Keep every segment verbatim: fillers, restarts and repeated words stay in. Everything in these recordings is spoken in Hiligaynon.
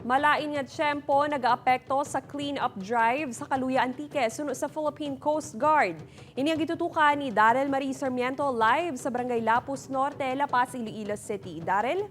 Malain nga tiyempo nagaapekto sa clean-up drive sa Caluya, Antique, suno sa Philippine Coast Guard. Ini ang gitutukan ni Daryl Marie Sarmiento live sa Barangay Lapus Norte, La Paz, Iloilo City. Daryl?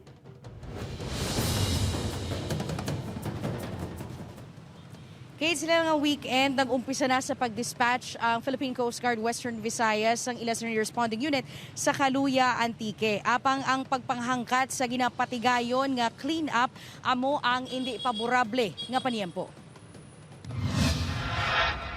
Kay sila nga weekend, nag-umpisa na sa pag-dispatch ang Philippine Coast Guard Western Visayas sang ila sini responding unit sa Caluya, Antique. Apang ang pagpanghangkat sa ginapatigayon nga clean-up amo ang indi paborable nga paniyempo.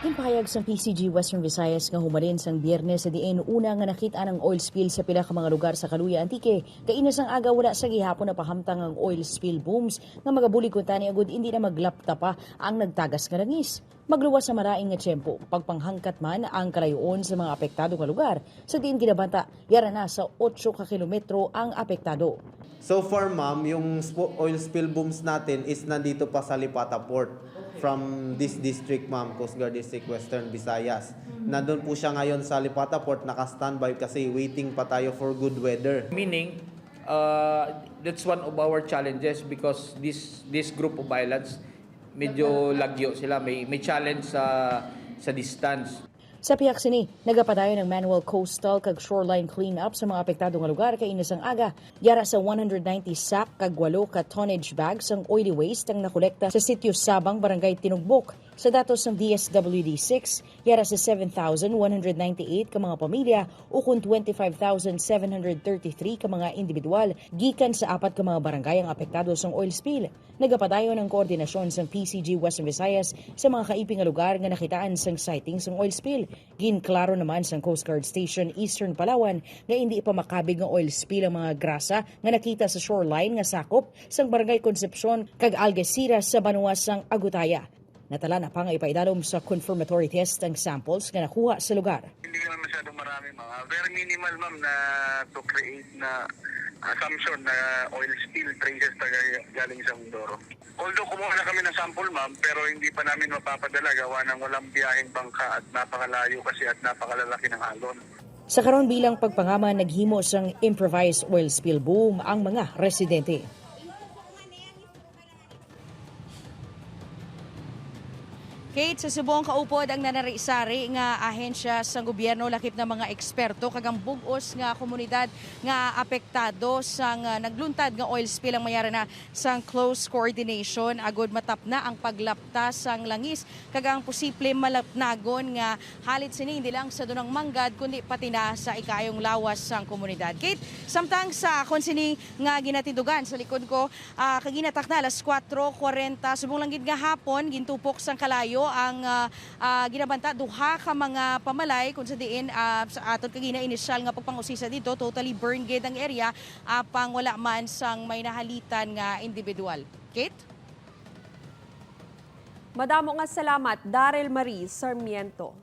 Ginpahayag sang P C G Western Visayas nga humalin sang Biyernes sa diin una nga nakit-an ang oil spill sa pila ka mga lugar sa Caluya, Antique, kaina sang aga wala sa gihapon napahamtang ang oil spill booms nga magabulig kuntani agud indi na maglapta pa ang nagtagas nga langis. Magluwas sa marain nga tiyempo, pagpanghangkat man ang kalayoon sa mga apektado nga lugar, sa diin ginabanta yara na sa otso ka kilometro ang apektado. So far, ma'am, yung spo-, oil spill booms natin is nandito pa sa Lipata Port from this district, ma'am, Coast Guard District, Western Visayas. Nandun po siya ngayon sa Lipata Port, naka-standby kasi waiting pa tayo for good weather. Meaning, uh, that's one of our challenges because this, this group of islands, medyo lagyo sila, may, may challenge sa, sa distance. Sa pihak sini, nagapadayon ang manual coastal kag shoreline cleanup sa mga apektado nga lugar kaina sang aga. Yara sa one hundred ninety sack kag walo ka tonnage bag sang oily waste ang nakolekta sa Sitio Sabang, Barangay Tinugbok. Sa datos sang D S W D six, yara sa seven thousand one hundred ninety-eight ka mga pamilya, ukon twenty-five thousand seven hundred thirty-three ka mga individual gikan sa apat ka mga barangay ang apektado sang oil spill. Nagapadayon ang koordinasyon sang P C G Western Visayas sa mga kaipi nga lugar nga nakitaan sang sighting sang oil spill. Ginklaro naman sang Coast Guard Station Eastern Palawan nga indi pa makabig nga oil spill ang mga grasa nga nakita sa shoreline nga sakop sang Barangay Concepcion kag Algeciras sa banwa sang Agutaya. Natala na pa nga ipaidalom sa confirmatory test ang samples nga nakuha sa lugar. Hindi naman masyadong marami, mga very minimal, ma'am, na to create na assumption na oil spill traces na galing sa Mindoro. Although kumuha na kami ng sample, ma'am, pero hindi pa namin mapapadala gawa ng walang biyaheng bangka at napakalayo kasi at napakalalaki ng alon. Sa karon, bilang pagpangaman, naghimo sang improvised oil spill boom ang mga residente. Kate, sa subong kaupod ang nanari-sari nga ahensya sang gobyerno, lakip na mga eksperto kag ang bug-os nga komunidad nga apektado sang, ah, nagluntad nga oil spill ang mayara na sang close coordination agud matapna ang paglapta sang langis kag ang posible malapnagon nga halit sini hindi lang sa dunang manggad kundi pati na sa ikaayong lawas sang komunidad. Kate, samtang sa akon sini nga ginatindugan sa likod ko, ah, kag ginatakna alas kuwatro kwarenta, subong lang gid nga hapon, gintupok sang kalayo ang, ah, ah, ginabanta duha ka mga pamalay, kung sa diin, ah, sa aton kagina inisyal nga pagpangusisa dito, totally burned gid ang area, apang wala man sang may nahalitan nga individual. Kate? Madamo nga salamat, Daryl Marie Sarmiento.